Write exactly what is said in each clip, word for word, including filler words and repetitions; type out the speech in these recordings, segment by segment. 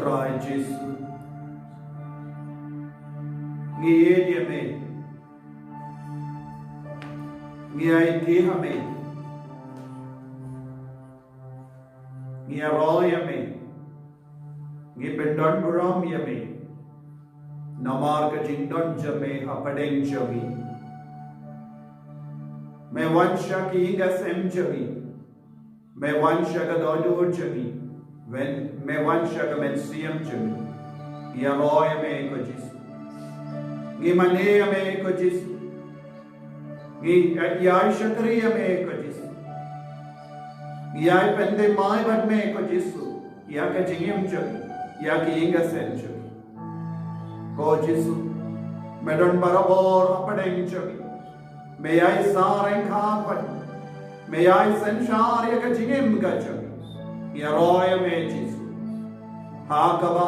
Ai Jisu, ngi ïeit ïa me. Ngi aiti ha me. Ngi ïaroh ïa me. Ngi pyndon burom ïa me. Namar ka jingdon jong me hapdeng jong ngi. Me wan sha ki ïing ki sem jong ngi. Me wan sha ka dohnud jong ngi. Wen, me wan sha ka mynsiem jong ngi. Ïaroh ïa me ko Jisu. Ngi mane ïa me ko Jisu. Ngi ïai shakri ïa me ko Jisu. Ngi ïai pynthymmai bad me ko Jisu. Ïa ka jingim jong ngi. Ïa ki ïing ki sem jong ngi. Ko Jisu, me don barabor hapdeng jong ngi. Me ïai sah ryngkat bad ngi. Me ïai synshar ïa ka jingim ka jong ngi. Ïaroh ïa me Jisu. Ha kaba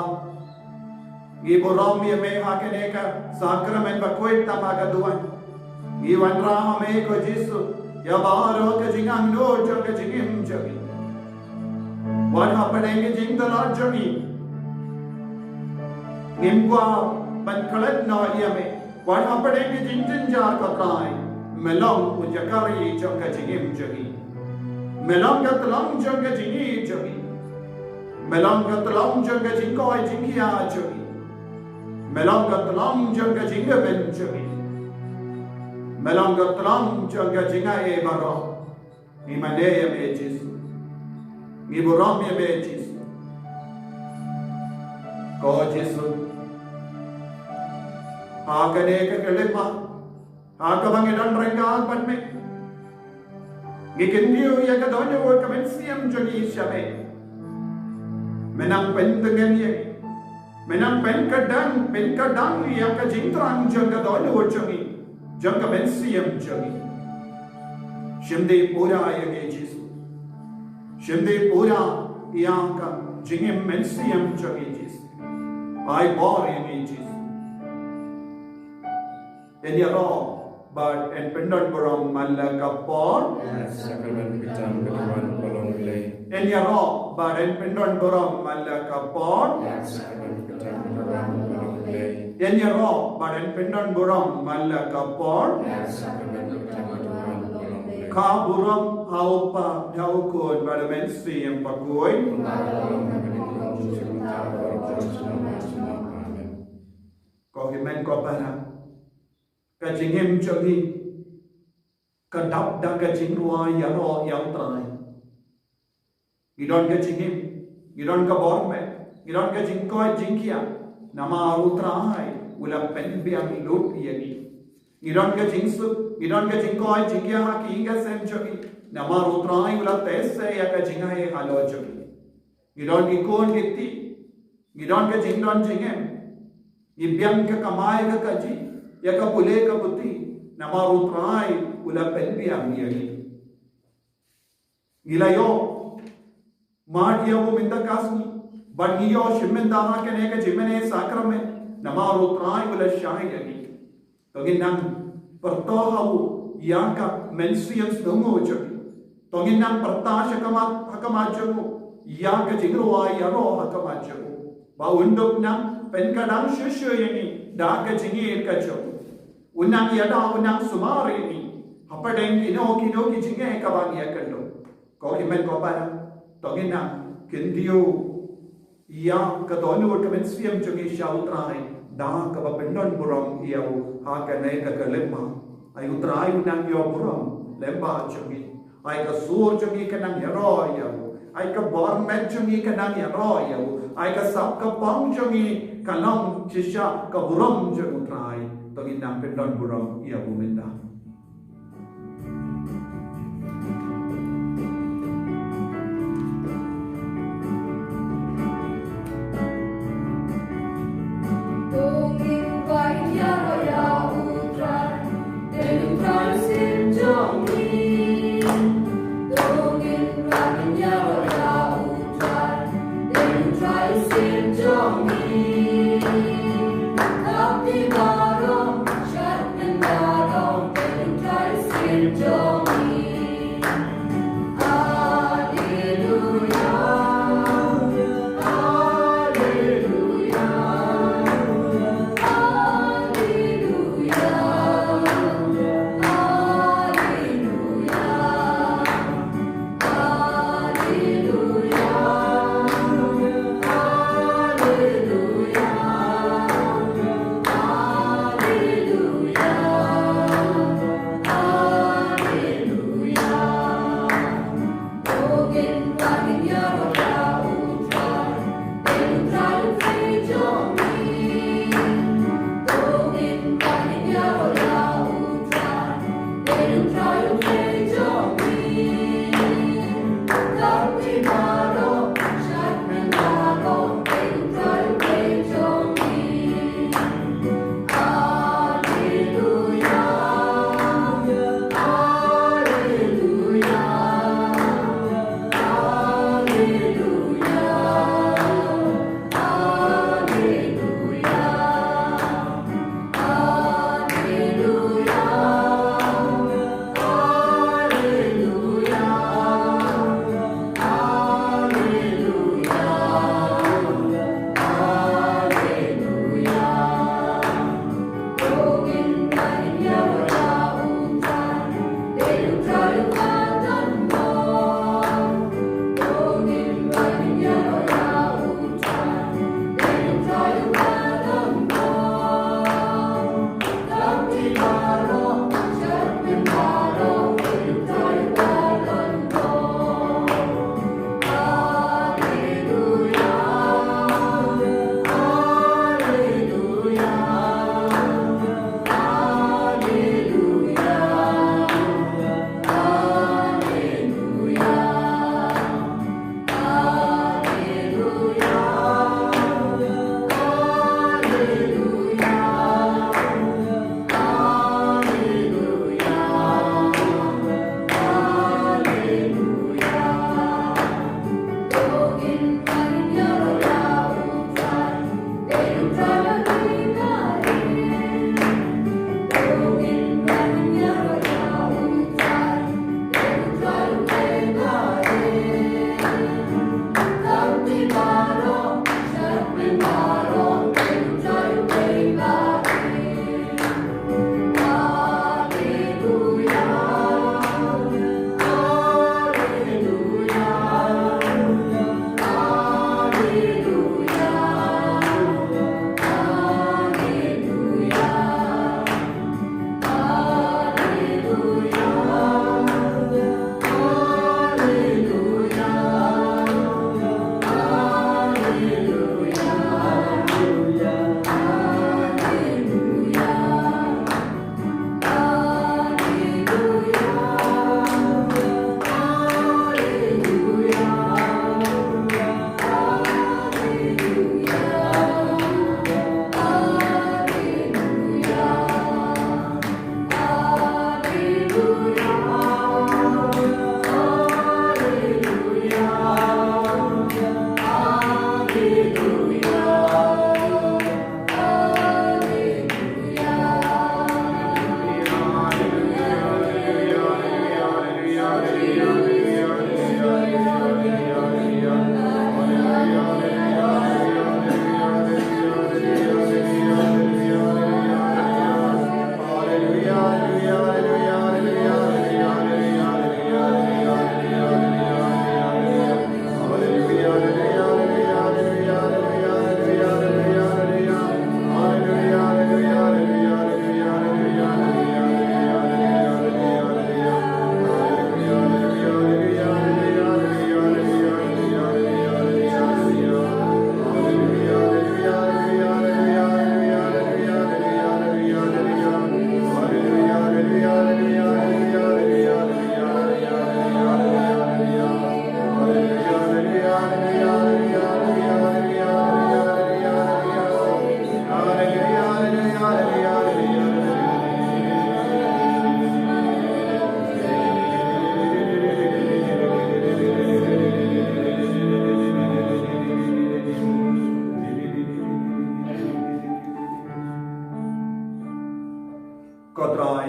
ngi burom ïa me ha kane ka sakramen bakhuid tam ha ka duwan. Ngi wanrah ha me ko Jisu ïa baroh ka jingangnud jong ka jingim jong ngi. Wat hapdeng ka jingtlot jong ngi, ngim kwah ban klet noh ïa me. Wat hapdeng ka jingjynjar ko Trai, me long u jakari jong ka jingim jong ngi. Me long ka tlong jong ka jingïeit jong ngi. Me long ka tlong jong ka jingkoit jingkhiah jong ngi. Me long ka tlong jong ka jingkyrmen jong ngi. Me long ka tlong jong ka jingai baroh. Ngi mane ïa me Jisu. Ngi burom ïa me Jisu. Ko Jisu, ha kane ka khyllipmat, ha kaba ngi don ryngkat bad me, ngi kyntiew ïa ka dohnud ka mynsiem jong ngi sha me. Me nang pyntngen ïa ngi. Me nang pynkdang, pynkdang ïa ka jingthrang jong ka dohnud jong ngi, jong ka mynsiem jong ngi. Shim dih pura ïa ngi Jisu. Shim dih pura ïa ka jingim mynsiem jong ngi Jisu. Ai bor ïa ngi Jisu. Yn ïaroh bad yn pyndon burom man la ka por. Ïa ka sakramen bitar ka duwan ba long Blei. Yn ïaroh bad yn pyndon burom man la ka por. Ïa ka sakramen bitar ka duwan ba long Blei. Yn ïaroh bad yn pyndon burom man la ka por. Ïa ka sakramen bitar ka duwan ba long Blei. Ka burom ha u Kpa, ha u Khun bad ha u Mynsiem Bakhuid. Kumba ka long ha kane ka por, sha u mynta bad baroh shi snam. Amen. Ko hynmen ko para, ka jingim jong ngi ka dap da ka jingrwai ïaroh ïa u Trai. Ngi don ka jingim, ngi don ka bor met, ngi don ka jingkoit jingkhiah, namar u Trai u la pynbiang lut ïa ngi. Ngi don ka jingsuk, ngi don ka jingkoit jingkhiah ha ki ïing ki sem jong ngi, namar u Trai u la teh seh ïa ka jingai halor jong ngi. Ngi don ki khun ki kti, ngi don ka jingdon jingem, ngi biang ka kamai ka kajih, ïa ka pule ka puthi, namar u Trai u la pynbiang ïa ngi. Ngi la ïoh mad ïa u mynta ka sngi, bad ngi ïoh shim mynta ha kane ka jingmane sakramen, namar u Trai u la shah ïa ngi. To ngin nang pyrta ha u ïa ka mynsiem sngewnguh jong ngi. To ngin nang pyrta sha khmat, ha khmat jong u ïa ka jingrwai ïaroh ha khmat jong u, ba un dup nang pynkdang shuh shuh ïa ngi da ka jingïeit ka jong u. Un nang ïada, un nang sumar ïa ngi hapdeng kino kino ki jingeh kaba ngi ïakynduh. Ko hynmen ko para, to ngin nang kyntiew ïa ka dohnud ka mynsiem jong ngi sha u Trai da kaba pyndon burom ïa u ha kane ka khyllipmat. Ai u Trai u nang ïoh burom lem bad jong ngi. Ai ka sur jong ngi ka nang ïaroh ïa u. Ai ka bor met jong ngi ka nang ïaroh ïa u. Ai ka sap ka pang jong ngi ka long shisha ka burom jong u Trai. To ngin nang pyndon burom ïa u mynta.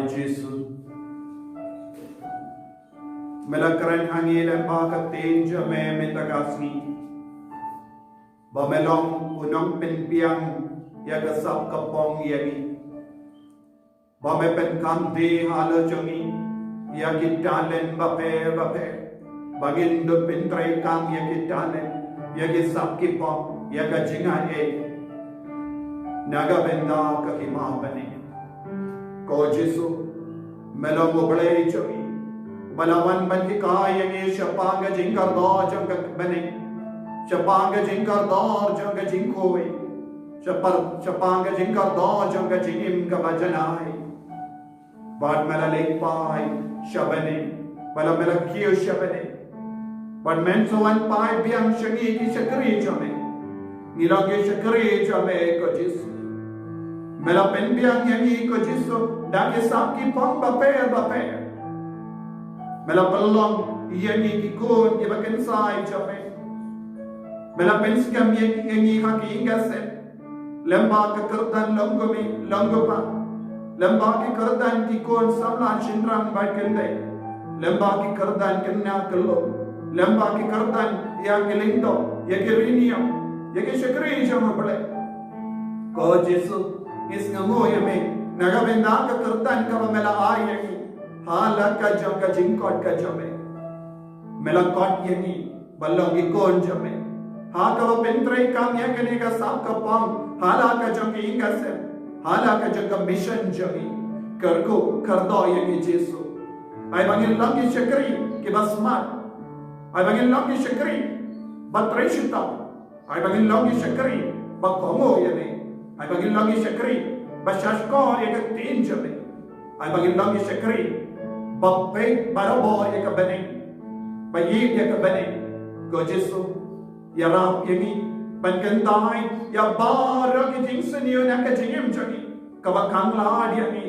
Jisu, me la kren ha ngi lyngba ka ktien jong me mynta ka sngi ba me long u nongpynbiang ïa ka sap ka pong ïa ngi. Ba me pynkham die halor jong ngi ïa ki talent bapher bapher ba ngin dup pyntreikam ïa ki talent, ïa ki sap ki pong, ïa ka jingai ei na ka bynta ka hima bneng. Ko Jisu, me long u Blei jong ngi, ba la wan ban hikai ïa ngi shaphang ka jingkordor jong ka bneng, shaphang ka jingkordor jong ka jingkhuid, shaphang, shaphang ka jingkordor jong ka jingim kaba janai. Bad me la leit phai sha bneng, ba la me la kiew sha bneng. Bad men sa wan phai biang sha ngi ki shakri jong me. Ngi long ki shakri jong me ko Jisu. Me la pynbiang ïa ngi ko Jisu da ki sap ki pong bapher bapher. Me la pynlong ïa ngi ki khun kiba kynsai jong me. Me la pynskhem ïa ngi ha ki ïingkasem. Lyngba ki kyrdan long kmie, long kpa. Lyngba ki kyrdan ki khun samla shynrang bad kynthei. Lyngba ki kyrdan khynnah khyllung. Lyngba ki kyrdan ïa ki lyngdoh, ïa ki riewniam, ïa ki shakri jong U Blei. Ko Jisu, ngi sngewnguh ïa me na ka bynta ka kyrdan kaba me la ai ïa ngi ha la ka jong ka jingkoit ka jong me. Me la koit ïa ngi ban long ki khun jong me ha kaba pyntreikam ïa kane ka sap ka pong ha la ka jong ka ïingkasem, ha la ka jong ka mission jong ngi. Kyrkhu kyrdoh ïa ngi Jisu. Ai ba ngin long ki shakri kiba smat. Ai ba ngin long ki shakri ba trei shitom. Ai ba ngin long ki shakri ba kohnguh ïa me. Ai ba ngin long ki shakri ba shahshkor ïa ka ktien jong me. Ai ba ngin long ki shakri ba peit barabor ïa ka bneng, ba ïeit ïa ka bneng. Ko Jisu, ïarap ïa ngi ban kyntait ïa baroh ki jingsniew na ka jingim jong ngi kaba khang lad ïa ngi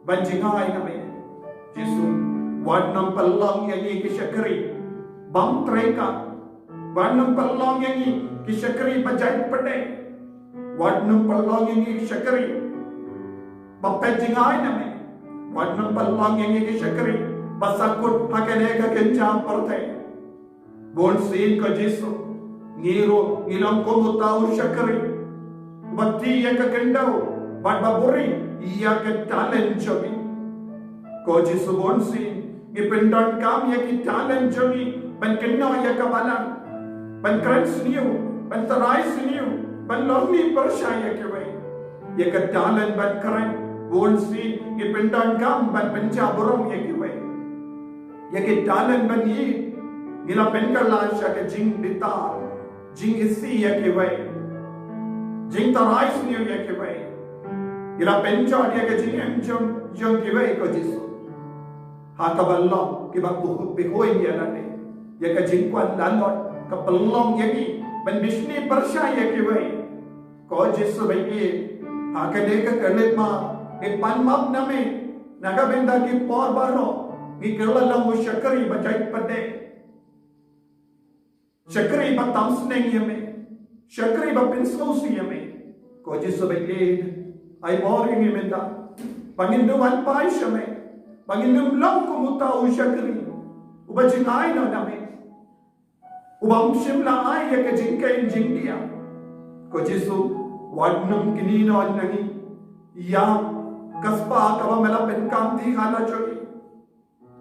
ban jngai na me. Jisu, wat nym pynlong ïa ngi ki shakri bym treikam. Wat nym pynlong ïa ngi ki shakri ba jait pdeng. Wat nym pynlong ïa ngi ki shakri ba peit jngai na me. Wat nym pynlong ïa ngi ki shakri ba sahkut ha kane ka kynja pyrthei. Bunsien ko Jisu, ngi ruh ngi long kum uta u shakri uba ti ïa ka khyndew bad ba buhrieh ïa ka talent jong ngi. Ko Jisu, bunsien ngi pyndonkam ïa ki talent jong ngi ban kynnoh ïa ka balang, ban kren sniew, ban tharai sniew, ban longkmie pyrshah ïa kiwei. Ïa ka talent ban kren, bunsien ngi pyndonkam ban pynjah burom ïa kiwei. Ïa ka talent ban ïeit, ngi la pynkylla sha ka jingbitar, jingisih ïa kiwei, jingtharai sniew ïa kiwei. Ngi la pynjot ïa ka jingim jong, jong kiwei ko Jisu. Ha kaba long kiba pynhuh pynhuh ïa lade ïa ka jingkwah lalot, ka pynlong ïa ngi ban bishni pyrshah ïa kiwei. Ko Jisu ba ïeit, ha kane ka khyllipmat ngi pan map na me na ka bynta ki por baroh ngi kylla long u shakri ba jait pdeng. Shakri ba tam sneng ïa me. Shakri ba pynsngewsih ïa me. Ko Jisu ba ïeit, ai bor ïa ngi mynta ba ngin nym wan phai sha me, ba ngin nym long kum uta u shakri uba jngai noh na me, u bym shym la ai ïa ka jingkheiñ jingdiah. Ko Jisu, wat nym kynnoh noh na ngi ïa ka spah kaba me la pynkham die halor jong ngi.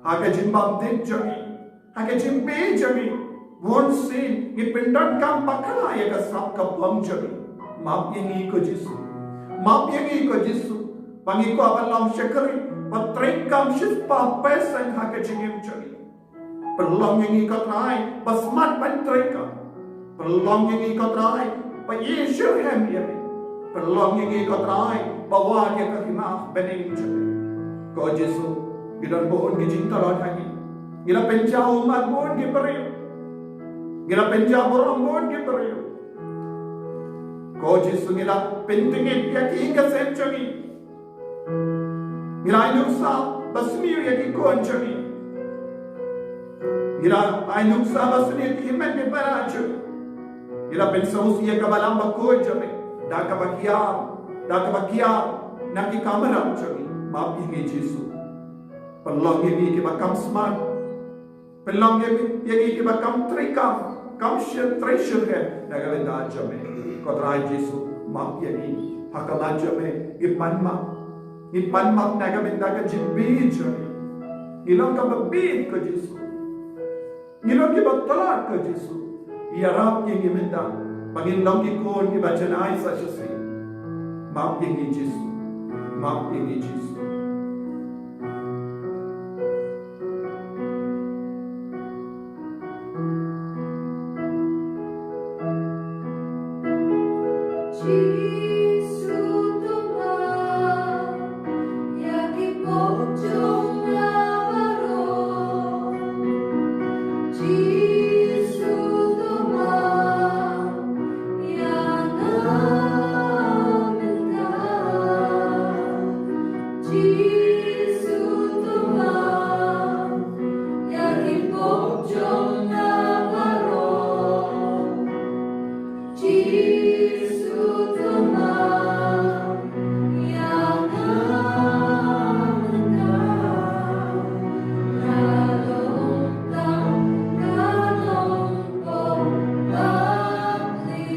Ha ka jingbymdih jong ngi, ha ka jingpyrshah jong ngi, bunsien ngi pyndonkam bakla ïa ka sap ka pong jong ngi. Map ïa ngi ko Jisu. Map ïa ngi ko Jisu ba ngi kwah ban long shakri ba treikam shispah percent ha ka jingim jong ngi. Pynlong ïa ngi ko Trai ba smat ban treikam. Pynlong ïa ngi ko Trai ba ïeit shitrhem ïa me. Pynlong ïa ngi ko Trai ba wad ïa ka hima bneng jong me. Ko Jisu, ngi don bun ki jingtlot ha ngi. Ngi la pynjah ummat bun ki briew. Ngi la pynjah burom bun ki briew. Ko Jisu, ngi la pyntngit ïa ki ïing ka sem jong ngi. Ngi la ai nuksa ba sniew ïa ki khun jong ngi. Ngi la ai nuksa ba sniew ïa ki hynmen ki para jong ngi. Ngi la pynsngewsih ïa ka Balang Bakhuid jong me da kaba hiar, da kaba hiar na ki kamram jong ngi. Map ïa ngi Jisu. Pynlong ïa ngi kiba kam smat. Pynlong ïa ngi, ïa ngi kiba kam treikam, kam shir treisher na ka bynta jong me. Ko Trai Jisu, map ïa ngi. Ha khmat jong me, ngi pan map. Ngi pan map na ka bynta ka jingbieit jong ngi. Ngi long kaba bieit ko Jisu. Ngi long kiba tlot ko Jisu. Ïarap ïa ngi mynta ba ngin long ki khun kiba janai sa shisien. Map ïa ngi Jisu. Map ïa ngi Jisu. Jisu, to map ïa ki pop jong nga baroh. Jisu, to map ïa nga mynta. Jisu, to map ïa ki pop jong nga baroh. Jisu, to map ïa nga mynta. Nga long tang ka nongpop bapli.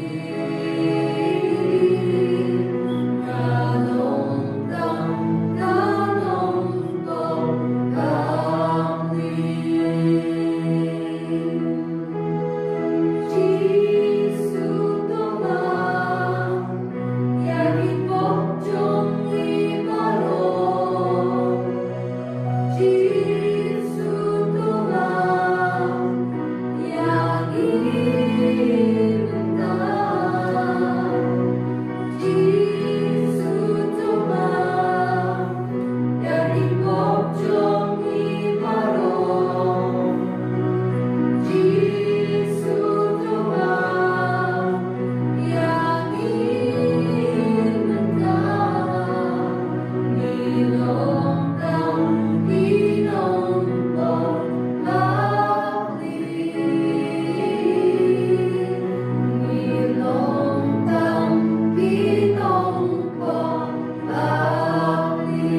Nga long tang ka nongpop bapli. Jisu, to map ïa ki pop jong ngi baroh. Jisu, to map ïa ngi mynta. Jisu, to map ïa ki pop jong ngi baroh. Jisu, to map ïa ngi mynta. Ngi long tang ki nongpop bapli. Ngi long tang ki nongpop bapli.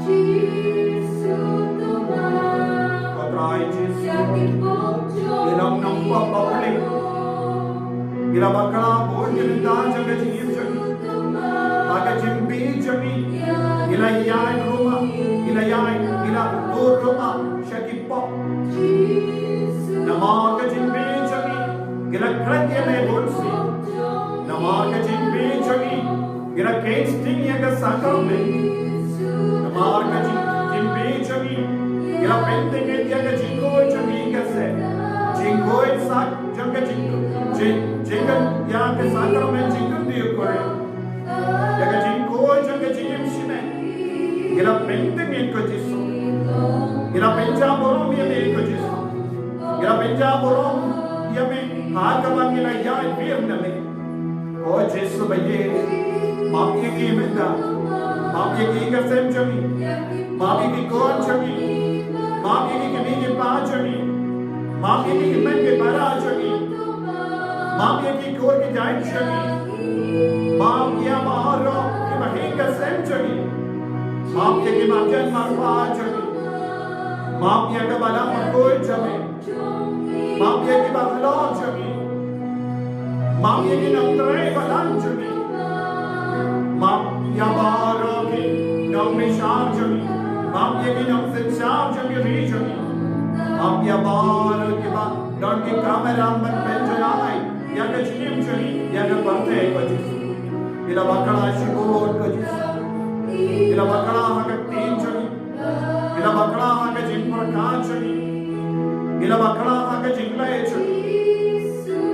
Jisu, to map. Ko Trai Jisu. Ïa ki pop jong ngi. Ngi long nongpop bapli. Ngi la bakla bun ki bynta jong ka jingim jong ngi. Ha ka jingbieit jong ngi. Ngi la ïaid ruh ma. Ngi la ïaid, ngi la bud ruh ma sha ki pop. Namar ka jingbieit jong ngi, ngi la klet ïa me bun sien. Namar ka jingbieit jong ngi, ngi la kheiñ sting ïa ka sakramen. Namar ka jing, jingbieit jong ngi, ngi la pyntngen ïa ka jingkhuid jong ngi ka sem. Jingkhuid sak, jong ka jing, jing, jing, ïa ka sakramen jingkyndiah khuid. Ïa ka jingkhuid jong ka jingim shimet. Ngi la pyntngen ko Jisu. Ngi la pynjah burom ïa me ko Jisu. Ngi la pynjah burom ïa me ha kaba ngi la ïaid wir na me. Ko Jisu ba ïeit. Map ïa ngi mynta. Map ïa ki ka sem jong ngi. Map ïa ki khun jong ngi. Map ïa ki kmie ki kpa jong ngi. Map ïa ki kmie ki para jong ngi. Map ïa ki khun ki jait jong ngi. Map ïa baroh kiba hikai ka sem jong ngi. Map ïa ki marjan marpa jong ngi. Map ïa ka balang bakhuid jong ngi. Map ïa ki bakhlok jong ngi. Map ïa ki nongtrei balang jong ngi. Map ïa baroh ki nongbishar jong ngi. Map ïa ki nongsynshar jong ki ri jong ngi. Map ïa baroh kiba don ki kamram ban pynjanai ïa ka jingim jong ngi, ïa ka pyrthei ko Jisu. Ngi la bakla shibun ko Jisu. Ngi la bakla ha ka ktien jong ngi. Ngi la bakla ha ka jingpyrkhat jong ngi. Ngi la bakla ha ka jingleh jong ngi.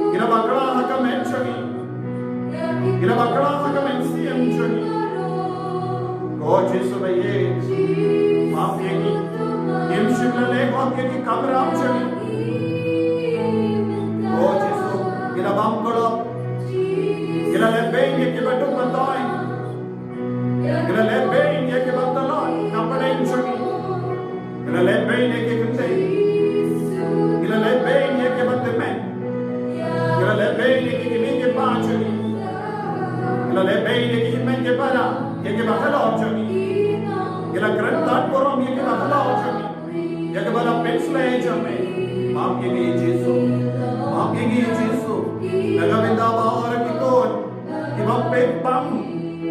Ngi la bakla ha ka met jong ngi. Ngi la bakla ha ka mynsiem jong ngi. Ko Jisu ba ïeit, map ïa ngi. Ngim shym la leh hok ïa ki kamram jong ngi. Ko Jisu, ngi la bam kurup. Ngi la leh beiñ ïa kiba duk ba taiñ. Ngi la leh beiñ ïa kiba tlot na pdeng jong ngi. Ngi la leh beiñ ïa ki kynthei. Ngi la leh beiñ ïa kiba tymmen. Ngi la leh beiñ ïa ki kmie ki kpa jong ngi. La leh beiñ ïa ki hynmen ki para, ïa kiba halor jong ngi. Ngi la kren tad burom ïa kiba halor jong ngi, ïa kiba la pynsleh jong me. Map ïa ngi Jisu. Map ïa ngi Jisu. Na ka bynta baroh ki khun kiba pynpang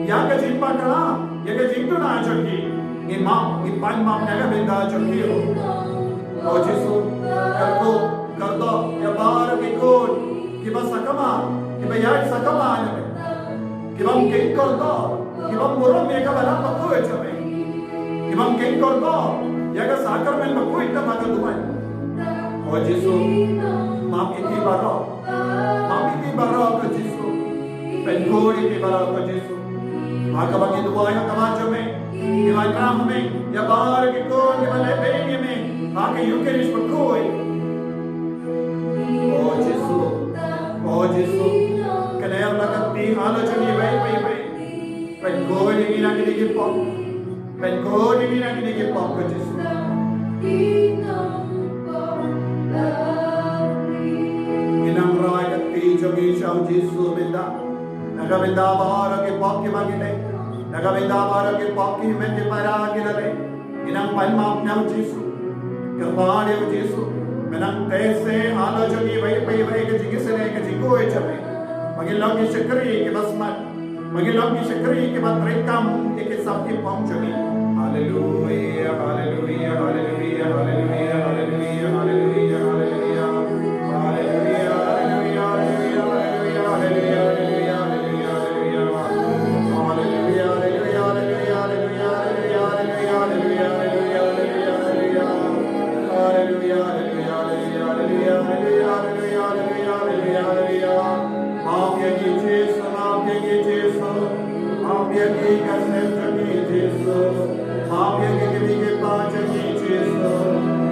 ïa ka jingbakla, ïa ka jingduna jong ki, ngi map, ngi pan map na ka bynta jong ki ruh. O Jisu, kyrkhu, kyrdoh ïa baroh ki khun kiba sakma, kiba ïaid sakma na me, kibym kyrkhu, kibym burom ïa ka Balang Bakhuid jong me, kibym kyrkhu ïa ka sakramen bakhuid kaba ka duwan. O Jisu, map ïa ki baroh, map ïa ki baroh ko Jisu. Pynkhuid ïa ki baroh ko Jisu. Ha kaba ngi duwai ha khmat jong me, ngi wanrah ha me ïa baroh ki khun kiba leh beiñ ïa me ha ka Ïukharist bakhuid. O Jisu, o Jisu, kane la ka kti halor jong ngi iwei pa iwei. Pynkhuid ïa ngi na kine ki pop. Pynkhuid ïa ngi na kine ki pop ko Jisu. Ngi nang rai ka kti jong ngi sha u Jisu mynta. Na ka bynta baroh ki pop kiba ngi leh, na ka bynta baroh ki pop ki hynmen ki para ki la leh, ngi nang pan map na u Jisu. Kyrpad ïa u Jisu, me nang teh seh halor jong ngi iwei pa iwei ka jingisynei ka jingkhuid jong me, ba ngin long ki shakri kiba smat, ba ngin long ki shakri kiba treikam ïa ki sap ki phong jong ngi. Haleluia, haleluia, haleluia. Map ïa ngi Jisu, map ïa ngi Jisu, map ïa ki ka sem jong ngi Jisu, map ïa ki kmie ki kpa jong ngi Jisu,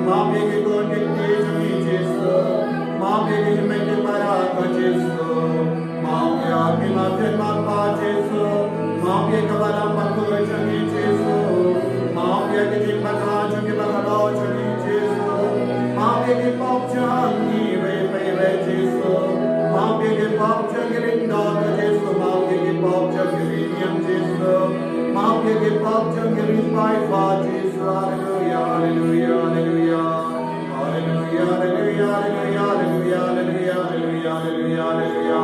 map ïa ki khun ki kti jong ngi Jisu, map ïa ki hynmen ki para ko Jisu, map ïa ki map ïa ki kpa Jisu, map ïa ka Balang Bakhuid jong ngi Jisu, map ïa ki jingbakla jong ki bahalor jong ngi Jisu, map ïa ki pop jong ngi iwei pa iwei Jisu, map ïa ki pop jong ki lyngdoh ko Jisu, map ïa ki pop jong ki ri niam Jisu, map ïa ki pop jong ki ri paidbah Jisu. Haleluia, haleluia, haleluia. Haleluia, haleluia, haleluia.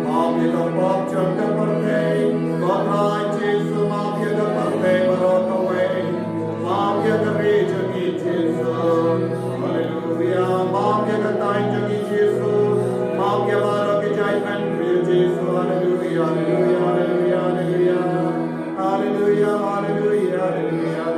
Map ïa ka pop jong ka pyrthei, ko Trai Jisu, map ïa ka pyrthei baroh kawei. Map ïa ka ri jong ngi Jisu. Haleluia, map ïa ka thaiñ jong ngi Jisu. Map ïa baroh ki jait hynriew Jisu. Haleluia, haleluia, haleluia, haleluia. Haleluia, haleluia, haleluia.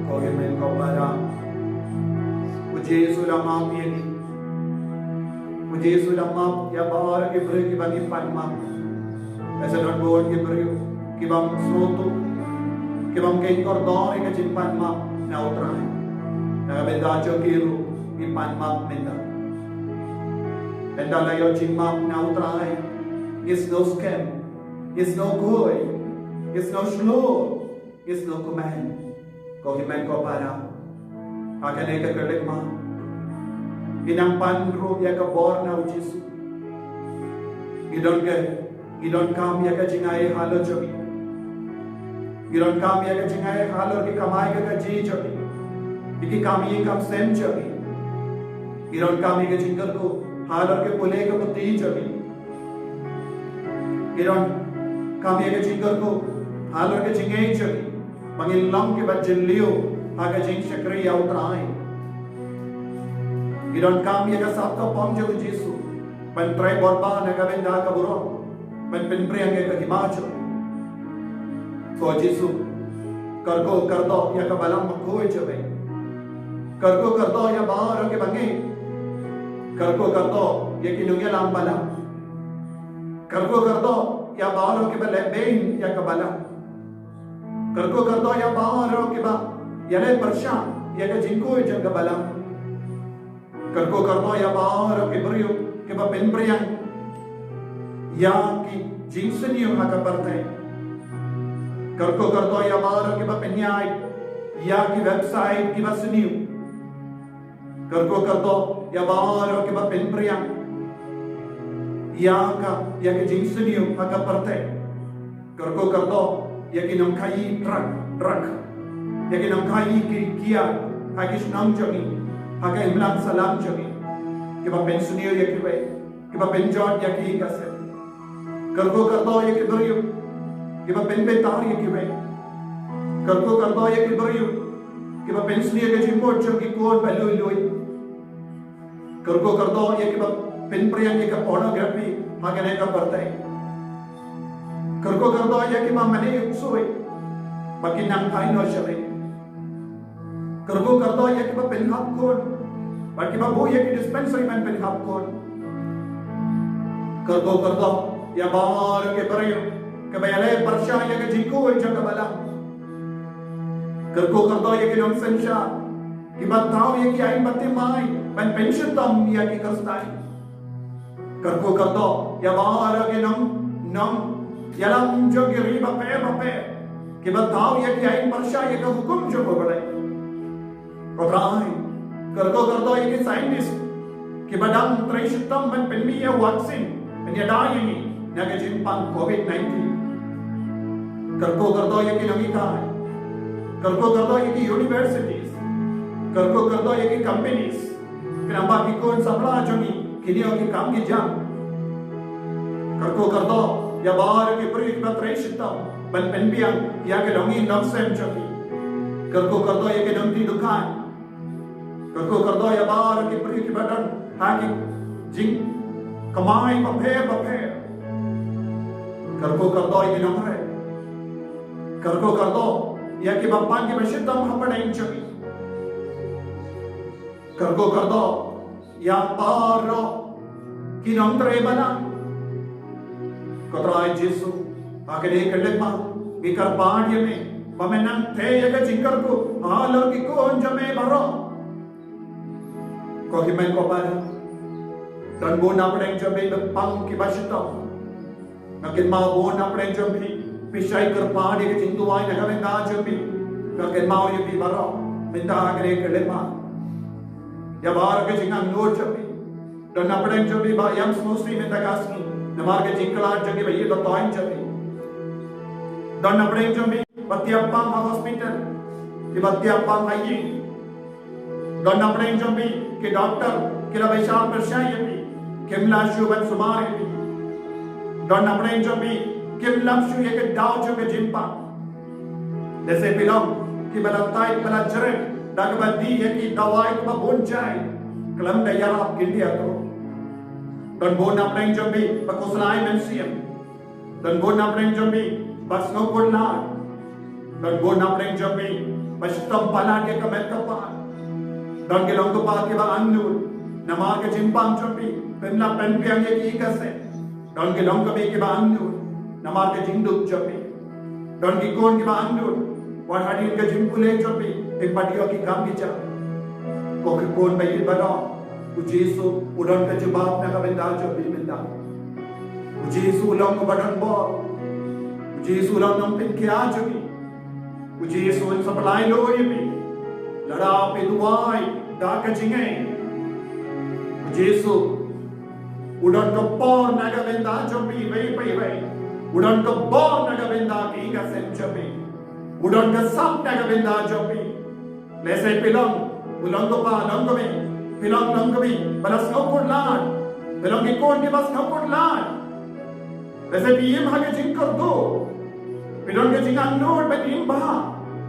Ko hynmen ko para, u Jisu u la map ïa ngi. U Jisu u la map ïa baroh ki briew kiba ngi pan map. Hynrei sa don bun ki briew kibym sngewthuh, kibym kyrkhu ïa ka jingpan map na u Trai. Na ka bynta jong ki ruh ngi pan map mynta. Hynda la ïoh jingmap na u Trai, ngi sngew skhem, ngi sngew khuid, ngi sngew shlur, ngi sngew kmen. Ko hynmen ko para, ha kane ka kyrlek map, ngi nang pan ruh ïa ka bor na u Jisu. Ngi don ka, ngi donkam ïa ka jingai halor jong ngi. Ngi donkam ïa ka jingai halor ki kamai ka kajih jong ngi, ïa ki kam ïing kam sem jong ngi. Ngi donkam ïa ka jingkyrkhu halor ka pule ka puthi jong ngi. Ngi donkam ïa ka jingkyrkhu halor ka jingngeit jong ngi, ba ngin long kiba jylliew ha ka jingshakri ïa u Trai. Ki donkam ïa ka sap ka pom jong u Jisu ban trei bor ba na ka bynta ka burom, ban pynpriang ïa ka hima jong u. Ko Jisu, kyrkhu kyrdoh ïa ka balang bakhuid jong me. Kyrkhu kyrdoh ïa baroh kiba ngeit. Kyrkhu kyrdoh ïa ki nongïalam balang. Kyrkhu kyrdoh ïa baroh kiba leh beiñ ïa ka balang. Kyrkhu kyrdoh ïa baroh kiba ïaleh pyrshah ïa ka jingkhuid jong ka balang. Kyrkhu kyrdoh ïa baroh ki briew kiba pynpriang ïa ki jingsniew ha ka pyrthei. Kyrkhu kyrdoh ïa baroh kiba pynïaid ïa ki website kiba sniew. Kyrkhu kyrdoh ïa baroh kiba pynpriang ïa ka, ïa ka jingsniew ha ka pyrthei. Kyrkhu kyrdoh ïa ki nongkhaïi drug, drug. Ïa ki nongkhaïi ki kiad ha ki shnong jong ngi, ha ka imlang sahlang jong ngi. Kiba pynsniew ïa kiwei, kiba pynjot ïa ki ïing ka sem. Kyrkhu kyrdoh ïa ki briew kiba pynbitar ïa kiwei. Kyrkhu kyrdoh ïa ki briew kiba pynsniew ïa ka jingmut jong ki khun ba lui lui. Kyrkhu kyrdoh ïa kiba pynpriang ïa ka pornography ha kane ka pyrthei. Kyrkhu kyrdoh ïa kiba mane ïa u ksuid ba kin nang phai noh sha ri. Kyrkhu kyrdoh ïa kiba pynhap khun bad kiba buh ïa ki dispensary ban pynhap khun. Kyrkhu kyrdoh ïa baroh ki briew kiba ïaleh pyrshah ïa ka jingkhuid jong ka balang. Kyrkhu kyrdoh ïa ki nongsynshar kiba thaw ïa ki aiñ ba thymmai ban pynshitom ïa ki Khristan. Kyrkhu kyrdoh ïa baroh ki nong, nongïalam jong ki ri bapher bapher kiba thaw ïa ki aiñ pyrshah ïa ka hukum jong U Blei. Ko Trai, kyrkhu kyrdoh ïa ki scientist kiba dang trei shitom ban pynmih ïa u vaccine ban ïada ïa ngi na ka jingpang covid nineteen. Kyrkhu kyrdoh ïa ki nonghikai. Kyrkhu kyrdoh ïa ki universities. Kyrkhu kyrdoh ïa ki companies. Khnang ba ki khun samla jong ngi kin ïoh ki kam ki jam. Kyrkhu kyrdoh ïa baroh ki briew kiba trei shitom ban pynbiang ïa ki longïing longsem jong ki. Kyrkhu kyrdoh ïa ki nongdie dukhan. Kyrkhu kyrdoh ïa baroh ki briew kiba don ha ki jingkamai bapher bapher. Kyrkhu kyrdoh ïa ki nongkren. Kyrkhu kyrdoh ïa kiba pan kiba shitom hapdeng jong ngi. Kyrkhu kyrdoh ïa baroh ki nongtrei balang. Ko Trai Jisu, ha kane ka khyllipmat ngi kyrpad ïa me ba men nang theh ïa ka jingkyrkhu halor ki khun jong me baroh. Ko Hynmen ko Para, don bun napdeng jong me ba pang kiba shitom. Nga kynmaw bun napdeng jong phi, phi shai kyrpad ïa ka jingduwai na ka bynta jong phi. Nga kynmaw ïa phi baroh mynta ha kane ka khyllipmat. Ïa baroh ka jingangnud jong phi. Don napdeng jong phi ba ïam sngewsih mynta ka sngi namar ka jingkhlad jong ki ba ïeit ba toiñ jong phi. Don napdeng jong phi ba tiap pang ha hospital, ki ba tiap pang ha ïing. Don napdeng jong phi ki doktor ki la bishar pyrshah ïa phi, kim lah shuh ban sumar ïa phi. Don napdeng jong phi kim lah shuh ïa ka daw jong ka jingpang. Lehse phi long kiba la tait ba la jrem da kaba dih ïa ki dawai kiba bun jait, khlem da ïarap kin ïa ka. Don bun napdeng jong phi ba khuslai mynsiem. Don bun napdeng jong phi ba sngewkhuslai. Don bun napdeng jong phi ba shitom palat ïa ka met ka par. Don ki long kiba, kiba angnud namar ka jingpang jong phi, phim lah pynbiang ïa ki ïing ka sem. Don ki long kiba, kiba angnud namar ka jingduk jong phi. Don ki khun kiba angnud wat hadien ka jingpule jong phi, phim pat ïoh ki kam ki jam. Ko ki khun ba ïeit baroh, U Jisu u don ka jubab na ka bynta jong phi mynta. U Jisu u long uba don bor. U Jisu u long nongpynkhiah jong phi. U Jisu un supply lut ïa phi lada phi duwai da ka jingngeit. U Jisu u don ka bor na ka bynta jong phi iwei pa iwei. U don ka bor na ka bynta ki ïing ka sem jong phi. U don ka sap na ka bynta jong phi. Lehse phi long u long kpa, long kmie, phi long, long kmie ba la sngewkhuslai. Phi long ki khun kiba sngewkhuslai. Lehse phi im ha ka jingkyrduh. Phi don ka jingangnud ban im bha.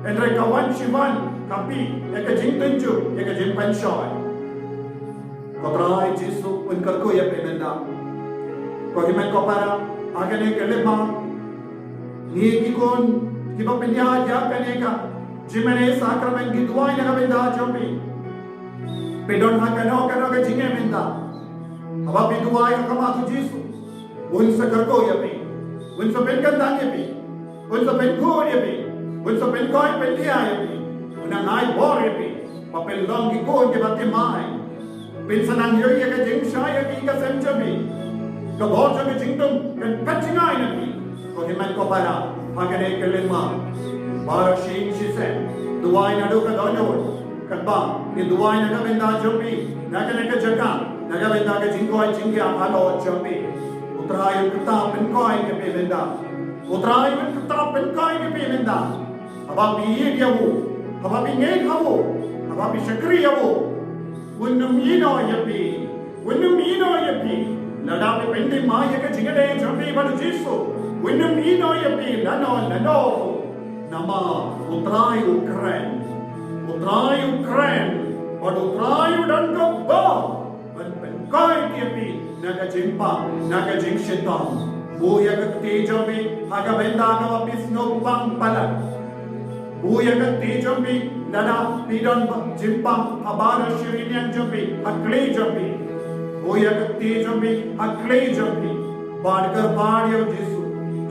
Hynrei ka wan shi wan ka plie ïa ka jingtynjuh, ïa ka jingpynshoi. Ko Trai Jisu, un kyrkhu ïa phi mynta. Ko hynmen ko para, ha kane ka lima, ngi ki khun kiba pynïaid ïa kane ka jingmane sakramen, ngi duwai na ka bynta jong phi. Phi don ha kano kano ka jingeh mynta. Haba phi duwai ha khmat u Jisu, un sa kyrkhu ïa phi, un sa pynkyntang ïa phi, un sa pynkhun ïa phi, un sa pynkoit pynthiah ïa phi, un nang ai bor ïa phi ba phin long ki khun kiba thymmai. Phin sa nang ïoh ïa ka jingshai ha ki ka sem jong phi. Ka bor jong ka jingdum kan pynjngai na phi. Ko hynmen ko para, ha kane ka lima, baroh shi ïing shi sem, duwai naduh ka dohnud. Katba ngi duwai na ka bynta jong phi, na kane ka jaka, na ka bynta ka jingkoit jingkhiah halor jong phi, u Trai un kyrteng pynkoit ïa phi mynta. U Trai un kyrteng pynkoit ïa phi mynta. Haba phi ïeit ïa u, haba phi ngeit ha u, haba phi shakri ïa u, un ym ïehnoh ïa phi. Un ym ïehnoh ïa phi. Lada phi pynthymmai ïa ka jingïadei jong phi bad u Jisu, un ym ïehnoh ïa phi lano lano. Namar u Trai u kren. U Trai u kren. Bad u Trai u don ka bor ban pynkoit ïa phi na ka jingpang, na ka jingshitom. Buh ïa ka kti jong phi ha ka bynta kaba phi sngewpang palat. Buh ïa ka kti jong phi lada phi don jingpang ha baroh shi rynieng jong phi, ha khlei jong phi. Buh ïa ka kti jong phi ha khlei jong phi. Bad kyrpad ïa u Jisu.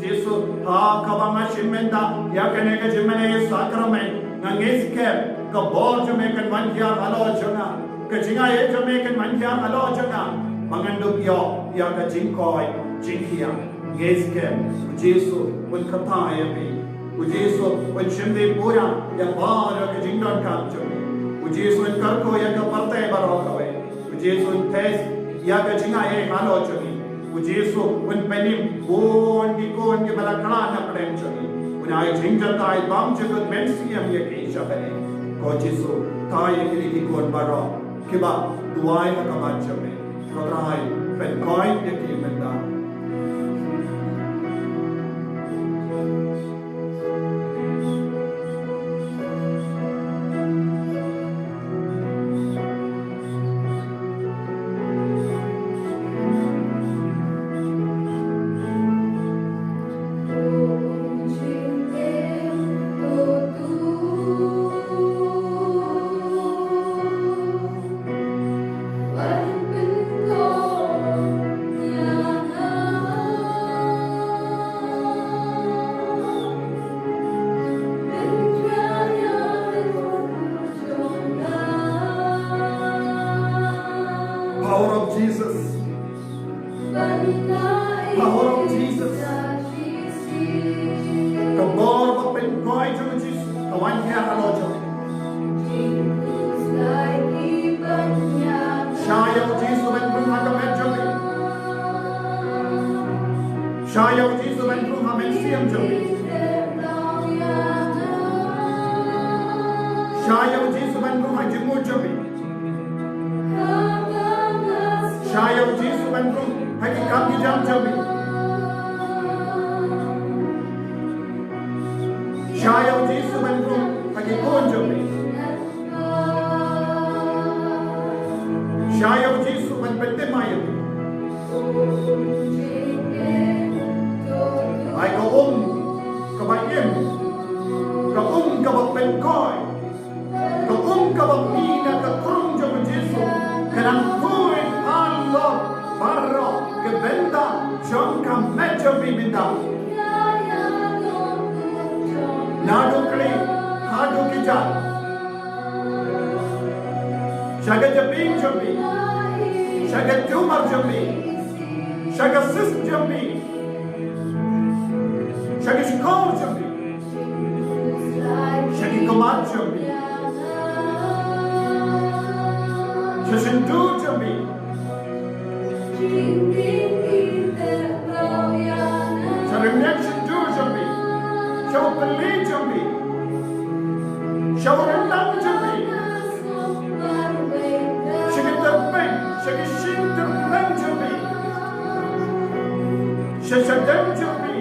Jisu, ha kaba nga shim mynta ïa kane ka jingmane sakramen, nga ngeit skhem ka bor jong me kan wan hiar halor jong nga. Ka jingaiei jong me kan wan hiar halor jong nga, ba ngan dup ïoh ïa ka jingkoit jingkhiah. Ngeit skhem, u Jisu un kyrteng ïa phi. U Jisu un shim dei pura ïa baroh ka jingdonkam jong phi. U Jisu un kyrkhu ïa ka pyrthei baroh kawei. U Jisu un test ïa ka jingaiei halor jong phi. U Jisu un pynim bun ki khun kiba la khlad na pdeng jong phi. Un ai jingjynjar bymjukut mynsiem ïa ki sha kane. Ko Jisu, kyrteng ïa kine ki khun baroh kiba duwai ha khmat jong me. Ko Trai, pynkoit ïa ki mynta. Power of Jesus. Power of Jesus. Ka bor ba pynkoit jong u Jisu ka wan hiar halor jong phi. Shah ïa u Jisu ban rung ha ka met jong phi. Shah ïa u Jisu ban rung ha mynsiem jong phi. Shah ïa u Jisu ban rung ha jingmut jong phi. Shah ïa u Jisu ban rung ha ki kam ki jam jong phi. Shah ïa u Jisu ban rung ha ki khun jong phi. Shah ïa u Jisu ban pynthymmai ïa phi. Ai ka um kaba im, ka um kaba pynkoit. Ka um kaba mih na ka krung jong u Jisu ka nang poi halor baroh ki bynta jong ka met jong phi mynta. Naduh kli haduh ki jait. Sha ka jabieng jong phi, sha ka tumor jong phi, sha ka cyst jong phi, sha ki shkor jong phi, sha ki khmat jong phi, sha shyntur jong phi, sha rynïeng shyntur jong phi, sha u pynleit jong phi, sha u ryndang jong phi, sha ki tyrpeng, sha ki shyntur ryndang jong phi, sha shadem jong phi,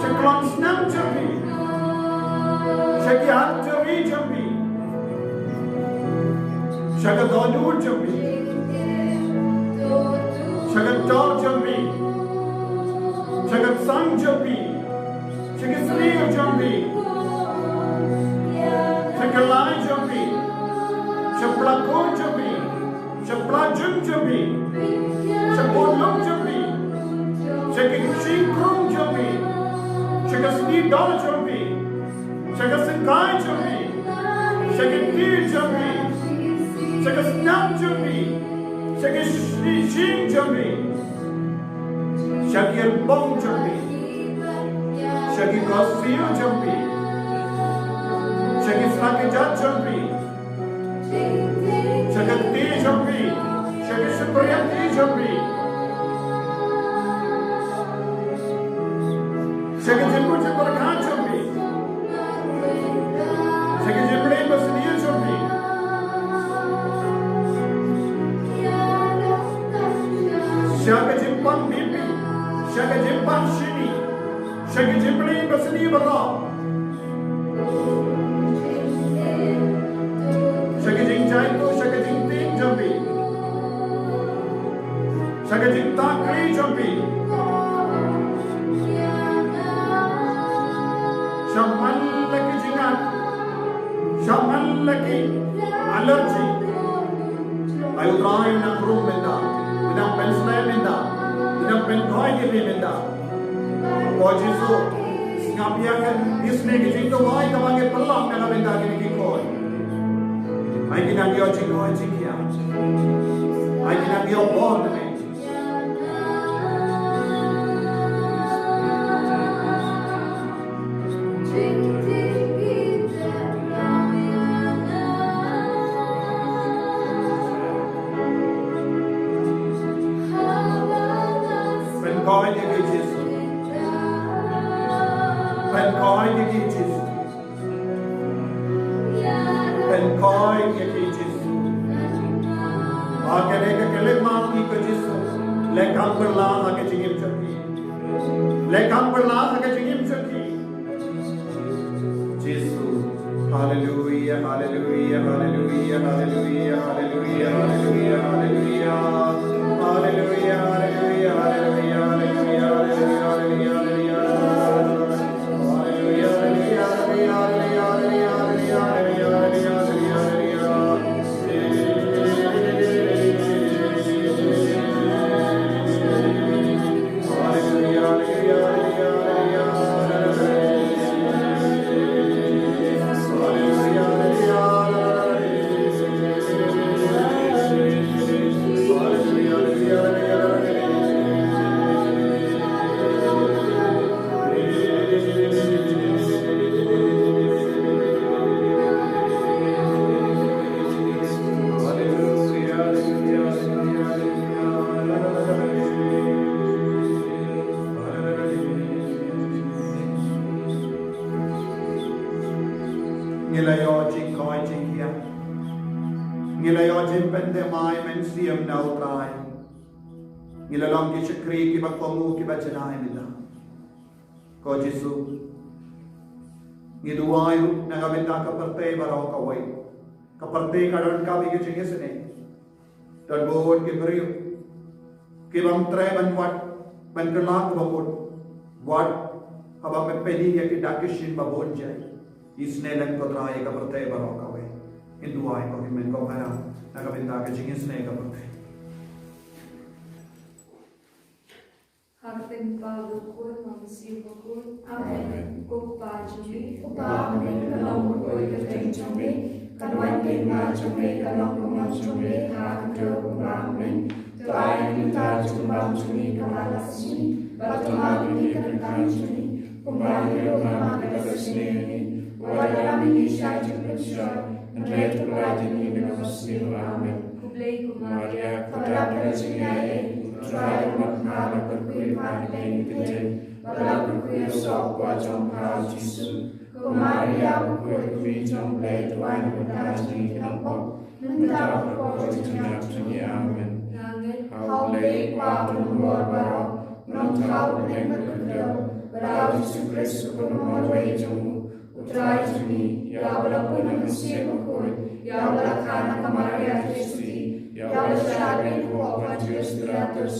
sha klong snem jong phi, sha ki artery jong phi, sha ka dohnud jong phi. Sha ka dor jong phi, sha ka sang jong phi, sha ki sriew jong phi, sha ka lai jong phi, sha pla khun jong phi, sha pla jung jong phi, sha pla lum jong phi, sha ki jingkrung jong phi, sha ka sngi dor jong phi, sha ka sngewkai jong phi, sha ki kti jong phi, sha ka snam jong phi, sha ki shijing jong phi, sha ki ïalbong jong phi, sha ki khohsiew jong phi, sha ki sla ki jat jong phi, sha ka kti jong phi, sha ki shympriahti jong phi, sha ki jingmut jingpyrkhat jong phi, sha ki jingpynim basniew jong phi, sha ka jingpang bibi, sha ka jingpang shini, sha ki jingpynim basniew baroh, sha ki jingjaituh, sha ki jingtieng jong phi, sha ki jingtakri jong phi, sha man la ki jingat, sha man la ki allergy. Ai U Trai, nang rung mynta, nang pynslem mynta, nang pynkhoi ïa phi mynta. Ko Jisu, sngap ïa ka isnei ka jingduwai kaba ngi pynlong na ka bynta kine ki khun. Ai ki nang ïoh jingkhoi jingkhiah. Ai ki nang ïoh bor na me. Pynkhoi ïa ki Jisu. Pynkhoi ïa ki Jisu. Pynkhoi ïa ki Jisu. Ha kane ka khyllipmat ko Jisu, leh kham pyrshah ha ka jingim jong ki. Leh kham pyrshah ha ka jingim jong ki. Jisu. Haleluia, haleluia, haleluia. Ngi la ïoh jingkhoi jingkhiah. Ngi la ïoh jingpynthymmai mynsiem na U Trai. Ngi la long ki shakri kiba kohnguh kiba janai mynta. Ko Jisu, ngi duwai ruh na ka bynta ka pyrthei baroh kawei. Ka pyrthei ka donkam ïa ka jingisynei. Don bun ki briew ki bym treh ban wad, ban kylla kaba mut. Wat haba pynpei ïa ki dak ki shin ba bun jait. Isynei lem ko Trai ïa ka pyrthei baroh kawei. Ngi duwai ko Hynmen ko Kynrad na ka bynta ka jingisynei ka pyrthei. Ha ka kyrteng U Kpa, U Khun, bad U Mynsiem Bakhuid. Amen. Ko Kpa jong ngi uba ha bneng, ka long bakhuid ka kyrteng jong me. Kan wan ka hima jong me, kan long ka mon jong me ha ka dur kumba ha bneng. To ai ïa ngi mynta ka jingbam jong ngi kaba la shisien, bad to map ïa ngi ki kyrteng jong ngi, kumba ngi ruh ngi map ïa kiba shisien ïa ngi. Wat lam ïa ngi sha jingpynshoi, hynrei to pynlait ïa ngi na kaba sniew. Amen. Khublei ko Maria, kaba dap da ka jingaiei, U Trai u don bad pha, la kyrkhu ïa pha na ka bynta ki kynthei, bad la kyrkhu ïa u soh u kwah jong pha U Jisu. Ko Maria bakhuid, Kmie jong U Blei, to ai na ka bynta jong ngi ki nongpop, mynta bad ha ka por jingïap jong ngi. Amen. Nga ngeit ha U Blei U Kpa Uba don bor baroh, U Nongthaw bneng bad ka kyrdan, bad ha U Jisu Khrist U Khun uba marwei jong U, U Trai jong ngi, ïa uba la pun ha ka mynsiem bakhuid, ïa uba la kha na ka Maria Theisotti, ïa uba la shah ha u hok u Pontius Pilatus,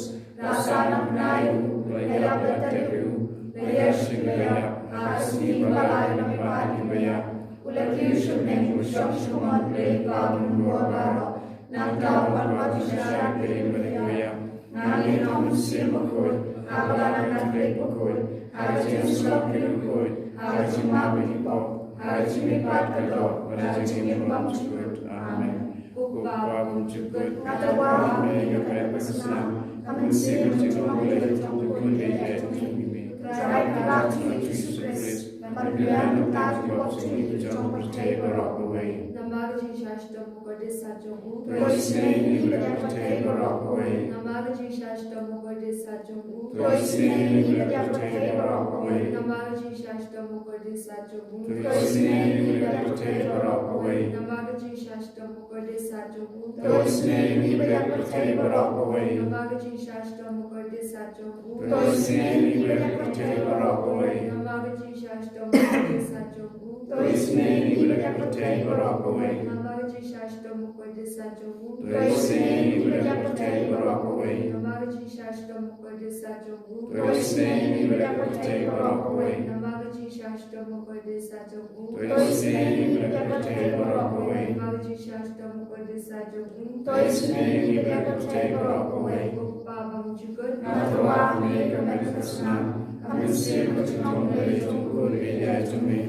Nai u, la ïap la tep u, la ïaishim la ïap, ha ka sngi ba lai na ka bynta ki ba ïap. U la kiew sha bneng, u shong sha ka mon, u la ïohi ba bun bor baroh. Nangta u wan pat u shah ïaid bad ki ba ïap. Nga ngeit ha u Mynsiem Bakhuid, ha ka balang Katholik bakhuid, ha ka jingïasyllok ki riewkhuid, ha ka jingmap ïa ki pop, ha ka jingmihpat ka doh, bad ha ka jingim bymjukut. Amen. Ko Kpa bymjukut, nga tyrwa ha me ïa ka met ka snam, ka mynsiem bad ka jinglong leit jong ki khun bad ïa jong me. Trai Kynrad jong ngi Jisu Khrist, ban pynbiang na ka bynta ki pop jong ngi bad jong ka pyrthei baroh kawei. Namar ka jingshah shitom u Kordit Sat jong u. To isynei ïa ngi bad ïa ka pyrthei baroh kawei. Namar ka jingshah shitom u Kordit Sat jong u. To isynei ïa ngi bad ïa ka pyrthei baroh kawei. Namar ka jingshah shitom u Kordit Sat jong u. To isynei ïa ngi bad ïa ka pyrthei baroh kawei. Namar ka jingshah shitom u Kordit Sat jong u. To isynei ïa ngi bad ïa ka pyrthei baroh kawei. Namar ka jingshah shitom u Kordit Sat jong u. To isynei ïa ngi bad ïa ka pyrthei baroh kawei. Namar ka jingshah shitom u Kordit Sat jong u. To isynei ïa ngi bad ïa ka pyrthei baroh kawei. Namar ka jingshah shitom u Kordit Sat jong u. To isynei ïa ngi bad ïa ka pyrthei baroh kawei. Namar ka jingshah shitom u Kordit Sat jong u. To isynei ïa ngi bad ïa ka pyrthei baroh kawei. Namar ka jingshah shitom u Kordit Sat jong u. To isynei ïa ngi bad ïa ka pyrthei baroh kawei. Namar ka jingshah shitom u Kordit Sat jong u. To isynei ïa ngi bad ïa ka pyrthei baroh kawei. Ko Kpa bymjukut, nga tyrwa ha me ïa ka met ka snam, ka mynsiem bad ka jinglong leit jong ki khun bad ïa jong me.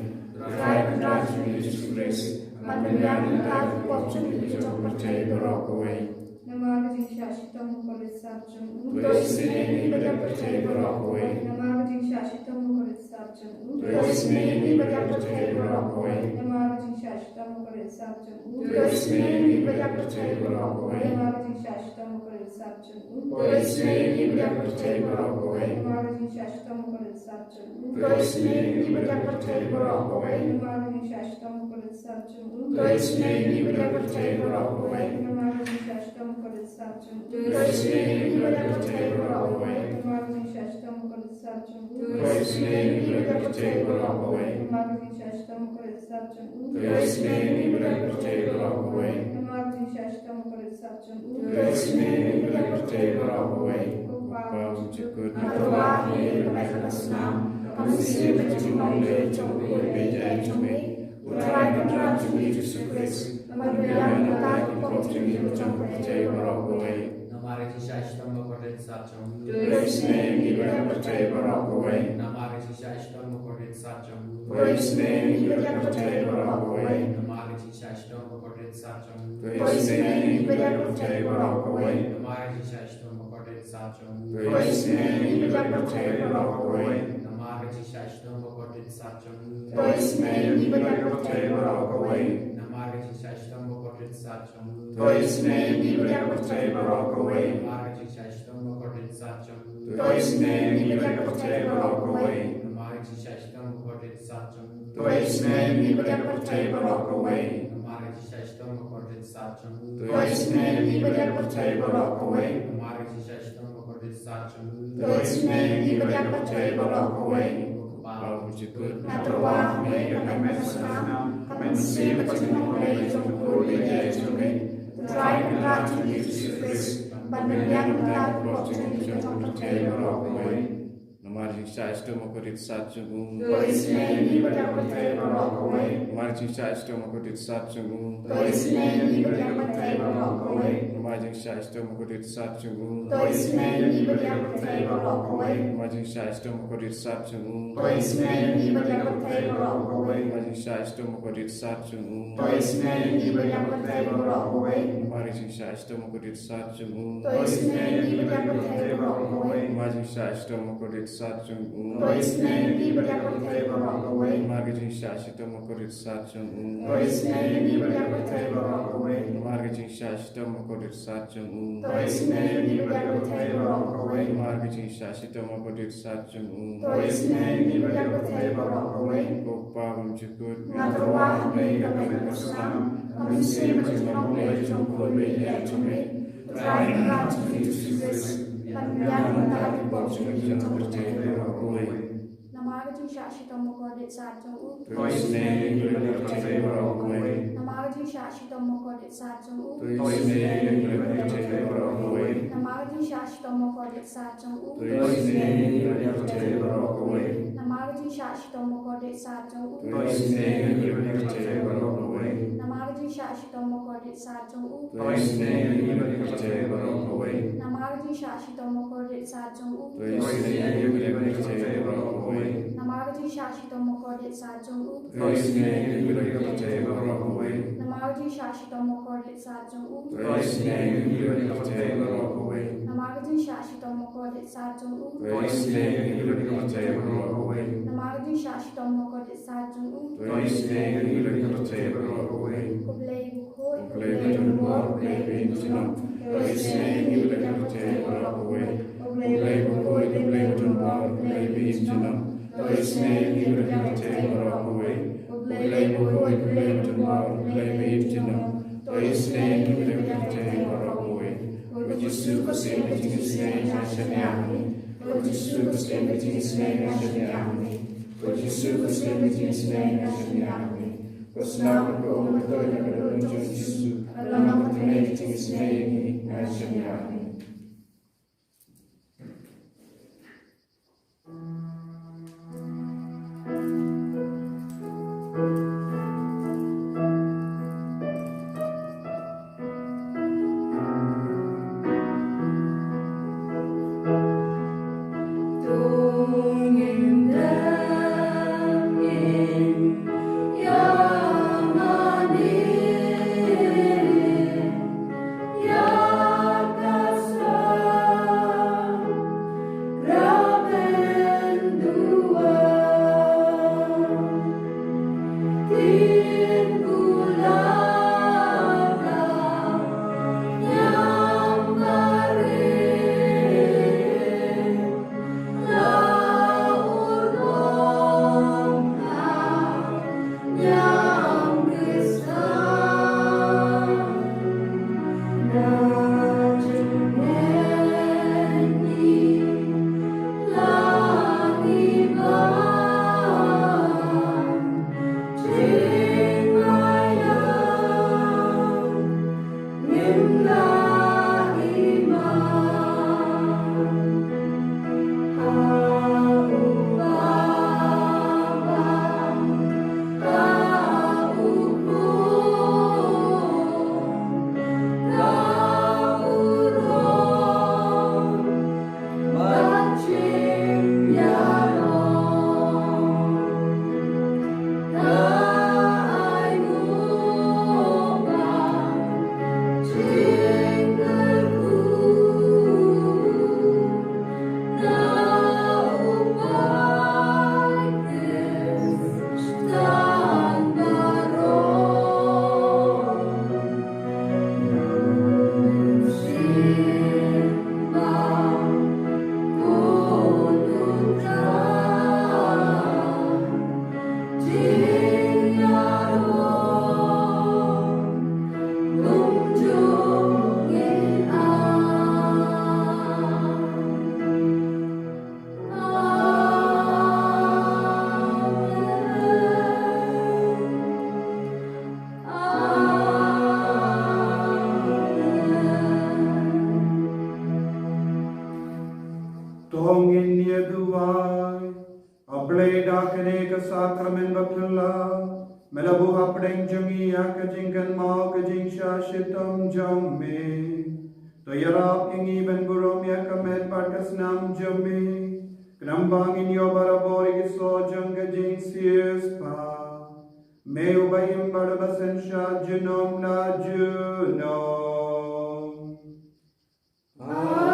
Trai Kynrad jong ngi Jisu Khrist, ban pynbiang na ka bynta ki pop jong ngi bad jong ka pyrthei baroh kawei. Namar ka jingshah shitom u Kordit Sat jong u. To isynei ïa ngi bad ïa ka pyrthei baroh kawei. Namar ka jingshah shitom u Kordit Sat jong u. To isynei ïa ngi bad ïa ka pyrthei baroh kawei. Namar ka jingshah shitom u Kordit Sat jong u. To isynei ïa ngi bad ïa ka pyrthei baroh kawei. Namar ka jingshah shitom u Kordit Sat jong u. To isynei ïa ngi bad ïa ka pyrthei baroh kawei. Namar ka jingshah shitom u Kordit Sat jong u. To isynei ïa ngi bad ïa ka pyrthei baroh kawei. Namar ka jingshah shitom u Kordit Sat jong u. To isynei ïa ngi bad ïa ka pyrthei baroh kawei. Namar ka jingshah shitom u Kordit Sat jong u. To isynei ïa ngi bad ïa ka pyrthei baroh kawei. Namar ka jingshah shitom u Kordit Sat jong u. To isynei ïa ngi bad ïa ka pyrthei baroh kawei. Namar ka jingshah shitom u Kordit Sat jong u. To isynei ïa ngi bad ïa ka pyrthei baroh kawei. Namar ka jingshah shitom u Kordit Sat jong u. To isynei ïa ngi bad ïa ka pyrthei baroh kawei. Ko Kpa bymjukut, nga tyrwa ha me ïa ka met ka snam, ka mynsiem bad ka jinglong leit jong ki khun bad ïa jong me. Ko Trai Kynrad jong ngi Jisu Khrist, ban pynbiang na ka bynta ki pop jong ngi bad jong ka pyrthei baroh kawei. Namar ka jingshah shitom u Kordit Sat jong u. To isynei ïa ngi bad ïa ka pyrthei baroh kawei. Namar ka jingshah shitom u Kordit Sat jong u. To isynei ïa ngi bad ïa ka pyrthei baroh kawei. Namar ka jingshah shitom u Kordit Sat jong u. To isynei ïa ngi bad ïa ka pyrthei baroh kawei. Namar ka jingshah shitom u Kordit Sat jong u. To isynei ïa ngi bad ïa ka pyrthei baroh kawei. Namar ka jingshah shitom u Kordit Sat jong u. To isynei ïa ngi bad ïa ka pyrthei baroh kawei. Namar ka jingshah shitom u Kordit Sat jong u. To isynei ïa ngi bad ïa ka pyrthei baroh kawei. Namar ka jingshah shitom u Kordit Sat jong u. To isynei ïa ngi bad ïa ka pyrthei baroh kawei. Namar ka jingshah shitom u Kordit Sat jong u. To isynei ïa ngi bad ïa ka pyrthei baroh kawei. Namar ka jingshah shitom u Kordit Sat jong u. To isynei ïa ngi bad ïa ka pyrthei baroh kawei. Namar ka jingshah shitom u Kordit Sat jong u. To isynei ïa ngi bad ïa ka pyrthei baroh kawei. Ko Kpa bymjukut, nga tyrwa ha me ïa ka met ka snam, ka mynsiem bad ka jinglong leit jong ki khun bad ïa jong me. Ko Trai Kynrad jong ngi Jisu Khrist, ban pynbiang na ka bynta ki pop jong ngi bad jong ka pyrthei baroh kawei. Namar ka jingshah shitom u Kordit Sat jong u. To isynei ïa ngi bad ïa ka pyrthei baroh kawei. Namar ka jingshah shitom u Kordit Sat jong u. To isynei ïa ngi bad ïa ka pyrthei baroh kawei. Namar ka jingshah shitom u Kordit Sat jong u. To isynei ïa ngi bad ïa ka pyrthei baroh kawei. Namar ka jingshah shitom u Kordit Sat jong u. To isynei ïa ngi bad ïa ka pyrthei baroh kawei. Namar ka jingshah shitom u Kordit Sat jong u. To isynei ïa ngi bad ïa ka pyrthei baroh kawei. Namar ka jingshah shitom u Kordit Sat jong u. To isynei ïa ngi bad ïa ka pyrthei baroh kawei. Namar ka jingshah shitom u Kordit Sat jong u. To isynei ïa ngi bad ïa ka pyrthei baroh kawei. Namar ka jingshah shitom u Kordit Sat jong u. To isynei ïa ngi bad ïa ka pyrthei baroh kawei. Namar ka jingshah shitom u Kordit Sat jong u. To isynei ïa ngi bad ïa ka pyrthei baroh kawei. Namar ka jingshah shitom u Kordit Sat jong u. To isynei ïa ngi bad ïa ka pyrthei baroh kawei. Ko Kpa bymjukut, nga tyrwa ha me ïa ka met ka snam, ka mynsiem bad ka jinglong leit jong ki khun bad ïa jong me. Ko Trai Kynrad jong ngi Jisu Khrist, ban pynbiang na ka bynta ki pop jong ngi bad jong ka pyrthei baroh kawei. Namar ka jingshah shitom u Kordit Sat jong u. To isynei ïa ngi bad ïa ka pyrthei baroh kawei. Namar ka jingshah shitom makordit sad jong u. To isynei ïa ngi lem bad ïa ka pyrthei baroh kawei. Namar ka jingshah shitom makordit sad jong u. To isynei ïa ngi lem bad ïa ka pyrthei baroh kawei. Namar ka jingshah shitom makordit sad jong u. To isynei ïa ngi lem bad ïa ka pyrthei baroh kawei. Namar ka jingshah shitom makordit sad jong u. To isynei ïa ngi lem bad ïa ka pyrthei baroh kawei. Namar ka jingshah shitom makordit sad jong u. To isynei ïa ngi lem bad ïa ka pyrthei baroh kawei. Namar ka jingshah shitom makordit sad jong u. To isynei ïa ngi lem bad ïa ka pyrthei baroh kawei. Namar ka jingshah shitom makordit sad jong u. To isynei ïa ngi lem bad ïa ka pyrthei baroh kawei. Namar ka jingshah shitom makordit sad jong u. To isynei ïa ngi lem bad ïa ka pyrthei baroh kawei. Namar ka jingshah shitom makordit sad jong u. To isynei ïa ngi lem bad ïa ka pyrthei baroh kawei. Ko Blei bakhuid, ko Blei badonbor, ko Blei baïeit junom. To isynei ïa ngi lem bad ïa ka pyrthei baroh kawei. Ko Blei bakhuid, ko Blei badonbor, ko Blei baïeit junom. To isynei ïa ngi lem bad ïa ka pyrthei baroh kawei. Ko Blei bakhuid, ko Blei badonbor, ko Blei baïeit junom. To isynei ïa ngi lem bad ïa ka pyrthei baroh kawei. Ko Jisu, ko siem ka jingisynei na shaniah me. Ko Jisu, ko siem ka jingisynei na shaniah me. Ko Jisu, ko siem ka jingisynei na shaniah me. Ko snam, ko um, ko toit ïa ka dohnud jong u Jisu. Ka long ka tnat ka jingisynei ïa ngi na shaniah me. To ngin ïa duwai. A Blei, da kane ka sakramen baphylla, me la buh hapdeng jong ngi ïa ka jingkynmaw ka jingshah shitom jong me. To ïarap ïa ngi ban burom ïa ka met bad ka snam jong me, khnang ba ngin ïoh barabor ïa ki soh jong ka jingsiewspah. Me uba im bad uba synshar junom la junom. Amen.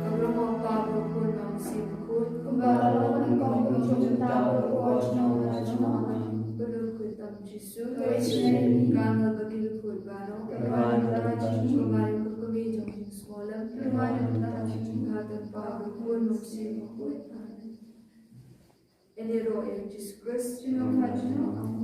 Ka burom u Kpa bad u Khun bad u Mynsiem Bakhuid. Kumba ka long ha kaba bud, junom junom, mynta bad forever. Ka burom u Kpa Jisu. Ka Trinity. Ka Angel bad ki bakhuid baroh. Ka wan bad ka jingkyrkhu. Ka Mari ka kmie jong jingsngewlem. Ka wan bad ka jingkyrkhu. Ka Kpa bad u Khun bad u Mynsiem Bakhuid. Amen. Yn ïaroh ïa u Jisu Khrist. Junom bad junom.